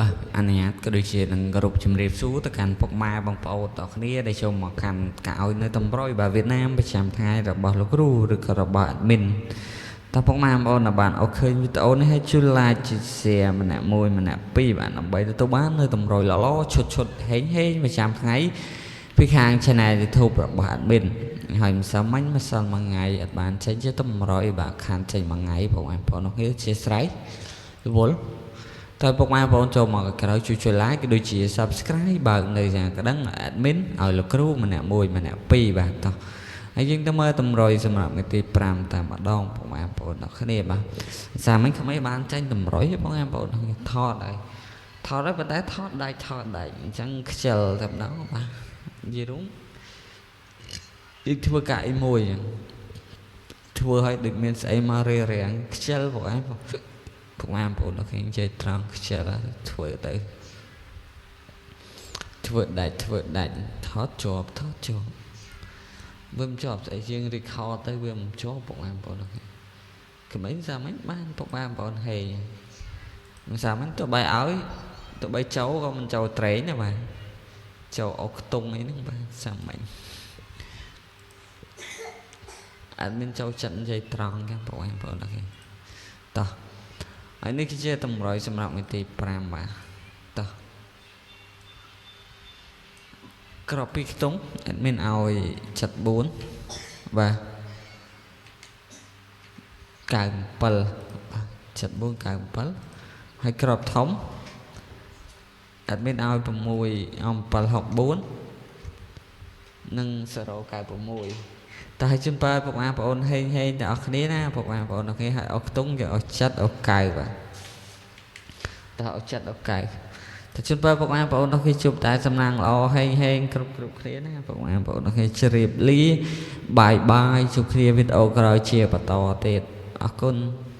បាទអនុញ្ញាតក៏ដូចជានឹងគោរពជំរាបសួរទៅកាន់ពុកម៉ែបងប្អូនទាំងគ្នាដែលចូលមកកាន់ការឲ្យនៅតម្រុយបាទវៀតណាមប្រចាំថ្ងៃរបស់លោកគ្រូឬក៏របស់ admin តើពុកម៉ែបងប្អូនដែលបានអូឃើញវីដេអូនេះហើយជួយ like ជួយ share ម្នាក់មួយម្នាក់ពីរបាទដើម្បីទទួលបាននៅតម្រុយល្អៗឈុតឈុតហេងហេងប្រចាំថ្ងៃពីខាង channel YouTube របស់ admin ហើយម្សិលមិញម្សិលមួយថ្ងៃអត់បានចេញជាតម្រុយបាទខានចេញមួយថ្ងៃបងប្អូនគ្នាជាស្រ័យរវល់តើពុកម៉ែបងប្អូនចូលមកក្រោយជួយជួយ like ក៏ដូចជា subscribe បើកនៅយ៉ាងក្តឹង admin ឲ្យលោកគ្រូម្នាក់មួយម្នាក់ពីរបាទតោះហើយយើងទៅមើលតម្រុយសម្រាប់ថ្ងៃទី5តាមម្ដងពុកម៉ែបងប្អូនទាំងគ្នាបាទសាមិញក្មេងបានចេញតម្រុយបងប្អូនថតហើយថតហើយប៉ុន្តែថតដាច់ថតដាច់អញ្ចឹងខ្ជិលតែម្ដងបាទនិយាយរួមយើងធ្វើការអីមួយអញ្ចឹងធ្វើឲ្យដូចមានស្អីមករារាំងខ្ជិលបងឯងពុកម៉ែបងប្អូនដល់គេនិយាយត្រង់ខ្ជិលធ្វើទៅធ្វើដាច់ធ្វើដាច់ថតជាប់ថតជាប់វាមិនជាប់ស្អីយើង record ទៅវាមិនជាប់ពុកម៉ែបងប្អូនដល់គេក្មេងសាមិញបានពុកម៉ែបងប្អូនហេសាមិញទៅបីឲ្យទៅបីចូលក៏មិនចូលត្រេងដែរបាទចូលអុកខ្ទង់អីហ្នឹងបាទសាមិញអត់មានចូលចិត្តនិយាយត្រង់ចឹងពុកម៉ែបងប្អូនដល់គេតោះហើយនេះគឺជាតម្រុយសម្រាប់ថ្ងៃទី5បាទតោះក្របពីខ្ទង់ admin ឲ្យ74បាទ97បាទ74 97ហើយក្របធំ admin ឲ្យ6 764និង096តើឲ្យជូនពរពុកម៉ែបងប្អូនហេងហេងទាំងអស់គ្នាណាពុកម៉ែបងប្អូនទាំងគ្នាឲ្យអស់ខ្ទង់យកអស់ចិត្តអស់កៅបាទតើអស់ចិត្តអស់កៅតើជូនពរពុកម៉ែបងប្អូនទាំងគ្នាជួបតែសំណាងល្អហេងហេងគ្រប់គ្រប់គ្នាណាពុកម៉ែបងប្អូនទាំងគ្នាជ្រាបលាបាយបាយជួបគ្នាវីដេអូក្រោយជាបន្តទៀតអរគុណ។